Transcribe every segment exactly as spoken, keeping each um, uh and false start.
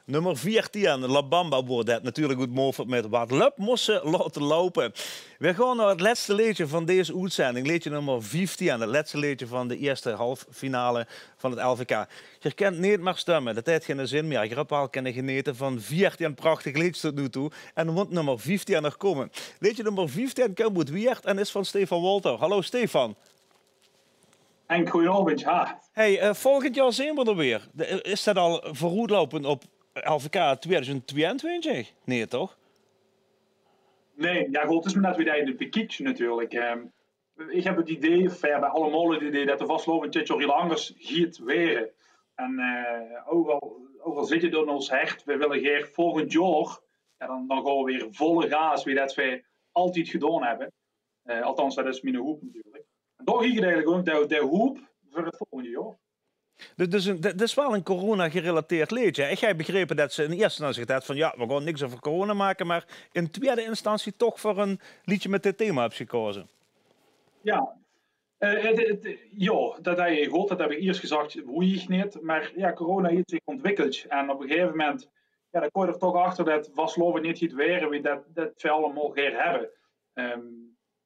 Nummer veertien, La Bamba woort det. Natuurlik oet Moffat mit Wat löp, mós se laote loupe. Veer gaon nao 't lètste leedje van dees oetzending. Leedje nummer vieftien, 't lètste leedje van de ierste halffinale van 't L V K. Geer kènt neet mier stemme, det haet geine zin mier. Geer höb waal kinne genete van veertien prachtige leedjes tot noe toe. En dan mót nummer vieftien nog kómme. Leedje nummer vieftien kump oet Wieërt en is van Stefan Wolter. Hallo Stefan. Henk, goojenaovend. Ha. Hey, eh, volgend jaor zeen v'r d'r weer. De, eh, is det al veuroetloupend op L V K tweeduizend tweeëntwintig? Nae, toch? Nae, jao, good, 't is mer net wie det se 't bekieks natuurlik. Ehm, ich höb 't idee, of veer höbbe allemaol 't idee, det de vastelaovend dit jaor hiel angers geit waere. En eh, ouch al, ouch al zit 't in ós hert, veer wille gaer volgend jaor, jao, dan, dan gaon v'r weer volle gaas, wie det v'r altied gedaon höbbe. Eh, althans, det is miene hoop natuurlik. En dao geit 't eigelik óm, de, de hoop veur 't volgende jaor. Dus, dus ein, dit is waal ein corona-gerelateerd leedje. Ich höb begrepe det se in ierste instantie gezag höbs van, jao, veer gaon niks euver corona make, mer in twiede instantie toch veur ein leedje mit dit thema höbs gekaoze. Jao. Eh, 't, 't, jao, det höb ich gehuurd, det höb ich iers gezag, wooj ich neet. Mer jao, corona haet zich ontwikkeld. En op ein gegaeve moment, jao, dan kóms se d'r toch achter det vastelaovend neet geit waere wie det, det veer allemaol gaer höbbe. Ehm,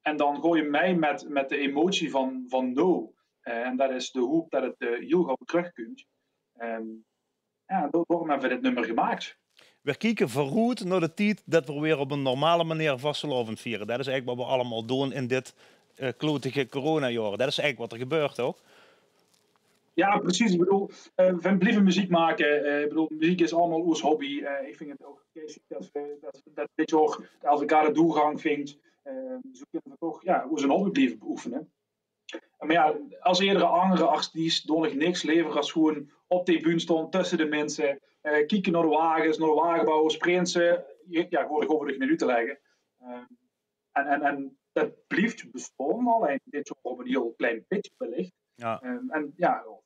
en dan gaon se mei mit, mit de emotie van, van noe. Eh, en det is de hoop det 't, eh, hiel gaw trökkump. Ehm, jao, dao-, daorum höbbe v'r dit nummer gemaak. Veer kieke veuroet nao de tied det v'r weer op ein normale meneer vastelaovend viere. Det is eigelik waat v'r allemaol doon in dit, eh, klotige coronajaor. Det is eigelik waat d'r gebeurt, toch? Jao, precies. Ich bedoel, eh, veer blieve meziek make. Eh, ich bedoel, meziek is allemaol ós hobby. Eh, ich vinj 't ouch kei sjiek det v'r, det, det dit jaor 't L V K de doorgang vingt. Eh, zoe kinne v'r toch, jao, ós hobby blieve beoefene. Mer jao, es eder angere artiest doon ich niks lever es gewoon op de bühne staon, tösse de minse, eh, kieke nao de wages, nao de wagebouwers, prinse. Jao, jao, hoef ich neet oet te lègke. Eh, en, en, en det blief bestaon, allein dit jaor op ein hiel klein bietje wellich. Jao. Eh, en jao,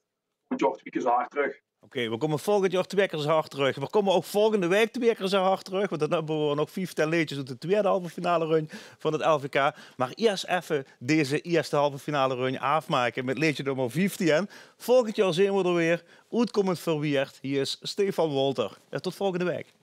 volgend jaor twie kier zoe hard trök. Oké, veer kómme volgend jaor twie kier zoe hard trök. Veer kómme ouch volgende waek twie kier zoe hard trök, want dan höbbe v'r nog vieftien leedjes oet de twiede halve finale run van 't L V K. Mer iers effe dees ierste halve finale run aafmake mit leedje nummer vieftien. Volgend jaor zeen v'r d'r weer. Oetkómmend veur Wieërt, hie is Stefan Wolter. En tot volgende waek.